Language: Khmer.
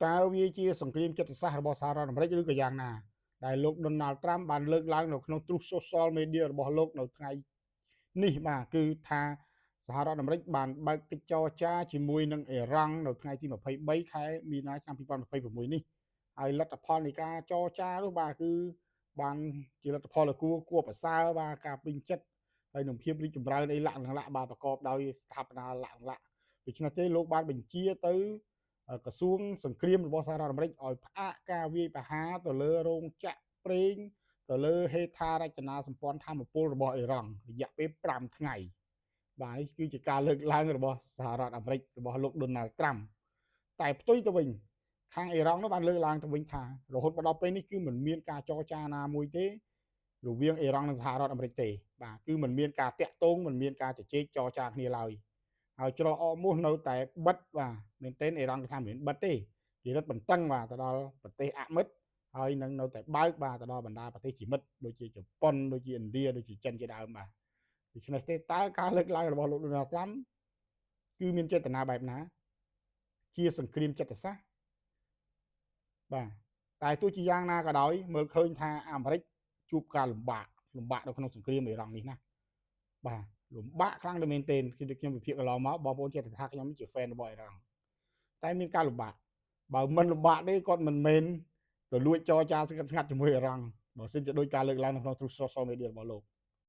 តើវាជាសង្គ្រាមចិត្តសាស្ត្ររបស់សហរដ្ឋអាមេរិកឬក៏យ៉ាងណាដែលលោកដូណាល់ត្រាំបានលើកឡើងនៅក្នុង Truth Social Media របស់លោកនៅថ្ងៃនេះបាទគឺថាសហរដ្ឋអាមេរិកបានបើកកិច្ចចរចាជាមួយនឹងអ៊ីរ៉ង់នៅថ្ងៃទី23ខែមីនាឆ្នាំ2026នេះហើយលទ្ធផលនៃការចរចានោះបាទគឺបានជាលទ្ធផលដ៏គួរគួរប្រសើរបាទការពេញចិត្តហើយនឹងភាពរីកចម្រើនអីលក្ខណៈបាទប្រកបដោយស្ថាបនាលក្ខណៈដូច្នេះទេលោកបានបញ្ជាទៅក្រសួងសង្គ្រាមរបស់សហរដ្ឋអាមេរិកឲ្យផ្អាកការវាយប្រហារទៅលើរោងចក្រប្រេងទៅលើហេដ្ឋារចនាសម្ព័ន្ធធម្មពលរបស់អ៊ីរ៉ង់រយៈពេល5ថ្ងៃបាទនេះគឺជាការលើកឡើងរបស់សហរដ្ឋអាមេរិករបស់លោកដូណាល់ត្រាំតែផ្ទុយទៅវិញខាងអ៊ីរ៉ង់នោះបានលើកឡើងទៅវិញថារហូតមកដល់ពេលនេះគឺមិនមានការចរចាណាមួយទេរវាងអ៊ីរ៉ង់និងសហរដ្ឋអាមេរិកទេបាទគឺមិនមានការតាក់ទងមិនមានការជជែកចរចាគ្នាឡើយហើយច្រកអមោះនៅតែបិទបាទមែនទែនអ៊ីរ៉ង់គេថាមិនមែនបិទទេគេរឹតបន្តឹងបាទទៅដល់ប្រទេសអមិត្តហើយនឹងនៅតែបើកបាទទៅដល់បណ្ដាប្រទេសជាមិត្តដូចជាជប៉ុនដូចជាឥណ្ឌាដូចជាចិនជាដើមបាទដូច្នេះទេតើការលើកឡើងរបស់លោកដូណាល់ត្រាំគឺមានចេតនាបែបណា ជាសង្គ្រាមចិត្តសាស្ត្របាទតែទោះជាយ៉ាងណាក៏ដោយមើលឃើញថាអាមេរិកជួបការលំបាកលំបាកនៅក្នុងសង្គ្រាមអ៊ីរ៉ង់នេះណាបាទលំបាកខ្លាំងតែមែនទែនគឺដូចខ្ញុំវិភាគកន្លងមកបងប្អូនចេះតែថាខ្ញុំជា fan របស់អ៊ីរ៉ង់តែមានការលំបាកបើមិនលំបាកទេគាត់មិនមែនទៅលួចចរចាស្ងាត់ស្ងាត់ជាមួយអ៊ីរ៉ង់បើសិនជាដូចការលើកឡើងនៅក្នុង Truth Social Media របស់លោក។